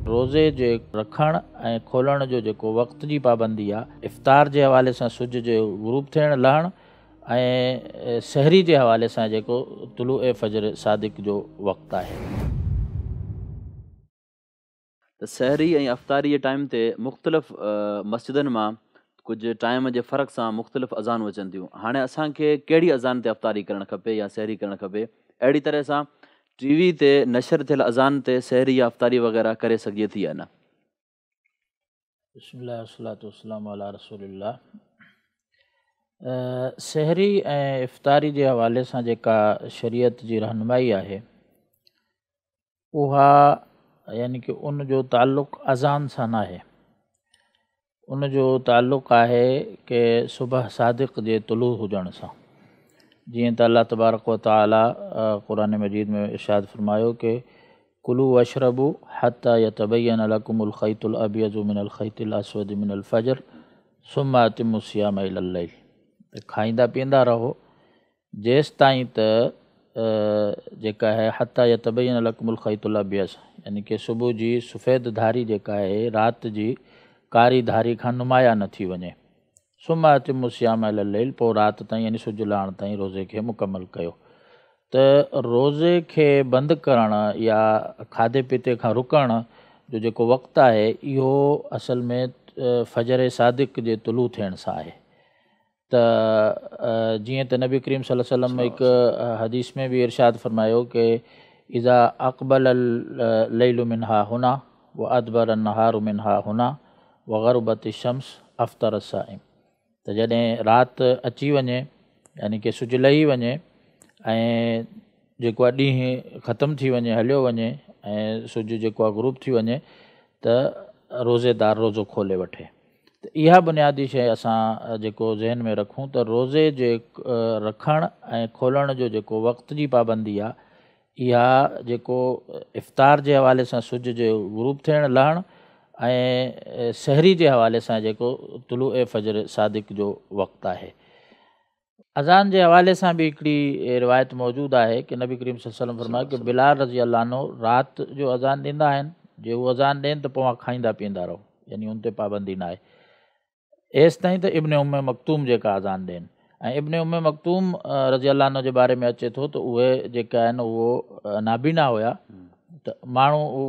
روزي جي رکڻ ۽ کولڻ جو جيڪو وقت جي پابندي آ، افطار جي حوالي سان سج جي غروب ٿيڻ، لهڻ ۽ سحري جي حوالي سان جيڪو طلوع فجر صادق جو وقت آهي. ته سحري ۽ افطاري جي ٽائيم تي مختلف مسجدن مان ڪجهه ٽائيم جي فرق سان مختلف اذانون اچن ٿيون. هاڻي اسان کي ڪهڙي اذان تي افطاري ڪرڻ کپي يا سحري ڪرڻ کپي؟ اهڙي طرح سان ٽي وي تي نشر ٿيل اذان تي سحري يا افطاري وغيره ڪري سگهجي ٿي يا نه؟ بسم الله والصلاه والسلام علي رسول الله. سحري ۽ افطاري جي حوالي سان جيڪا شريعت جي رهنمائي آهي اها يعني ڪه ان جو تعلق اذان سان ناهي، ان جو تعلق آهي ڪه صبح صادق جي طلوع هجڻ سان. جيئن ته الله تبارڪ و تعالي قرآن مجيد ۾ ارشاد فرمايو ڪه ڪلوا واشربوا حتي يتبين لڪم الخيط الابيض من الخيط الاسود من الفجر ثم اتموا الصيام الي الليل، ته کائيندا پيئندا رهو جيستائين ته جيڪا آهي حتي يتبين لڪم الخيط الابيض، يعني ڪه صبح جي سفيد ڌاري جيڪا آهي رات جي ڪاري ڌاري کان نمايان نه ٿي وڃي، ثم اتموا الصيام الي الليل، پوء رات تائين يعني سج لهڻ تائين روزي کي مڪمل ڪيو. ته روزي کي بند ڪرڻ يا کاڌي پيتي کان رڪڻ جو جيڪو وقت آهي اهو اصل ۾ فجر صادق جي طلوع ٿيڻ سان آهي. ته جيئن ته نبي ڪريم صلي الله عليه وسلم هڪ حديث ۾ به ارشاد فرمايو ڪه اذا اقبل الليل من ها هنا وادبر النهار من ها هنا وغربت الشمس افطر الصائم، ته جڏهن رات اچي وڃي يعني ڪه سج لهي وڃي ۽ جيڪو آهي ڏينهن ختم ٿي وڃي هليو وڃي ۽ سج جيڪو آهي غروب ٿي وڃي ته روزيدار روزو کولي وٺي. ته اها بنيادي شيء اسان جيڪو ذهن ۾ رکون ته روزي جي رکڻ ۽ کولڻ جو جيڪو وقت جي پابندي آ اها جيڪو افطار جي حوالي سان سج جي غروب ٿيڻ، لهڻ ۽ سحري جي حوالي سان جيڪو طلوع فجر صادق جو وقت آهي. اذان جي حوالي سان به هڪڙي روايت موجود آهي ڪه نبي ڪريم صلي الله عليه وسلم فرمايو ڪه بلال رضي الله عنه رات جو اذان ڏيندا آهن، جي هو اذان ڏين ته پوء اوهان کائيندا پيئندا رهو، يعني ان تي پابندي نه آهي ايستائين ته ابن ام مڪتوم جيڪا اذان ڏين. ۽ ابن ام مڪتوم رضي الله عنه جي باري ۾ اچي ٿو ته اهي جيڪا آهن اهو نابينا هيا، ته ماڻهو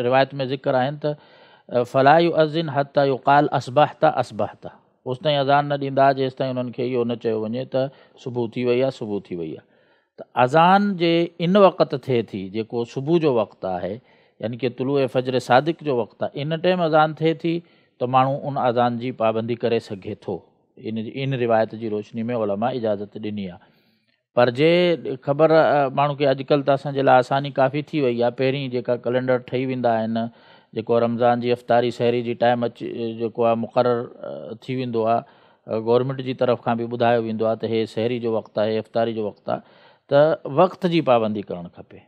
روايت ۾ ذڪر آهن ته فلا يؤذن حتي يقال اصبحت اصبحت، اوستائين اذان نه ڏيندا جيستائين انهن کي اهو نه چيو وڃي ته صبح ٿي وئي آهي صبح ٿي وئي آهي. ته اذان جي ان وقت ٿئي ٿي جيڪو صبح جو وقت آهي يعني ڪه طلوع فجر صادق جو وقت آهي، ان ٽائيم اذان ٿئي ٿي ته ماڻهو ان اذان جي پابندي ڪري سگهي ٿو. ان روايت جي روشني ۾ علماء اجازت ڏني آهي. پر جي خبر ماڻهو کي اڄڪلهه ته اسان جي لاء آساني ڪافي ٿي وئي آهي، پهرين جيڪا ڪئلينڊر ٺهي ويندا آهن جيڪو رمضان جي افطاري سحري جي ٽائيم اچي جيڪو آهي مقرر ٿي ويندو آهي، گورنمينٽ جي طرف کان به ٻڌايو ويندو آهي ته هي سحري جو وقت آهي هي افطاري جو وقت آهي ته وقت جي پابندي ڪرڻ کپي.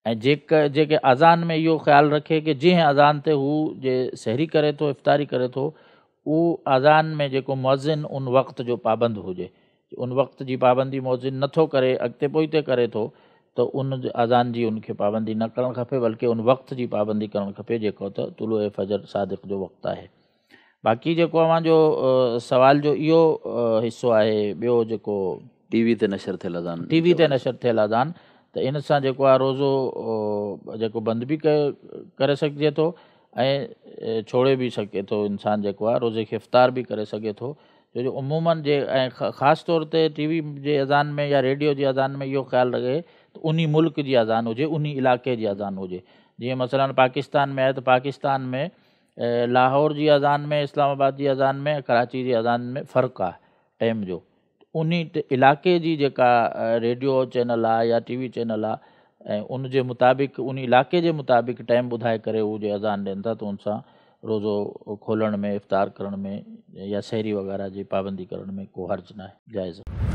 ۽ جيڪي اذان ۾ اهو خيال رکي ڪه جنهن اذان تي هو جي سحري ڪري ٿو افطاري ڪري ٿو اهو اذان ۾ جيڪو مؤذن ان وقت جو پابند هجي، ان وقت جي پابندي مؤذن نٿو ڪري اڳتي پوئتي ڪري ٿو ته ان اذان جي ان کي پابندي نه ڪرڻ کپي بلڪه ان وقت جي پابندي ڪرڻ کپي جيڪو ته طلوع فجر صادق جو وقت آهي. باقي جيڪو اوهان جو سوال جو اهو حصو آهي ٻيو جيڪو ٽي وي تي نشر ٿيل اذان ٽي وي تي نشر ٿيل اذان ته ان سان جيڪو آهي روزو جيڪو بند به ڪري سگهجي ٿو ۽ ڇوڙي به سگهي ٿو انسان جيڪو آهي روزي کي افطار به ڪري سگهي ٿو ڇو جو عموماً جي ۽ خاص طور تي ٽي وي جي اذان ۾ يا ريڊيو جي اذان ۾ اهو خيال رکي ته انهي ملڪ جي اذان هجي انهي علائقي جي اذان هجي جيئن مثلاً پاڪستان ۾ آهي ته پاڪستان ۾ لاهور جي اذان ۾ اسلام آباد جي اذان ۾ ڪراچي جي اذان ۾ فرق آهي ٽيم جو انهي علائقي جي جيڪا ريڊيو چينل آهي يا ٽي وي چينل آهي ۽ ان جي مطابق ان علائقي جي مطابق ٽيم ٻڌائي ڪري هو جي اذان ڏين ٿا ته ان سان روزو کولڻ ۾ افطار ڪرڻ ۾ يا سحري وغيره جي پابندي ڪرڻ ۾ ڪو حرج ناهي جائز آهي.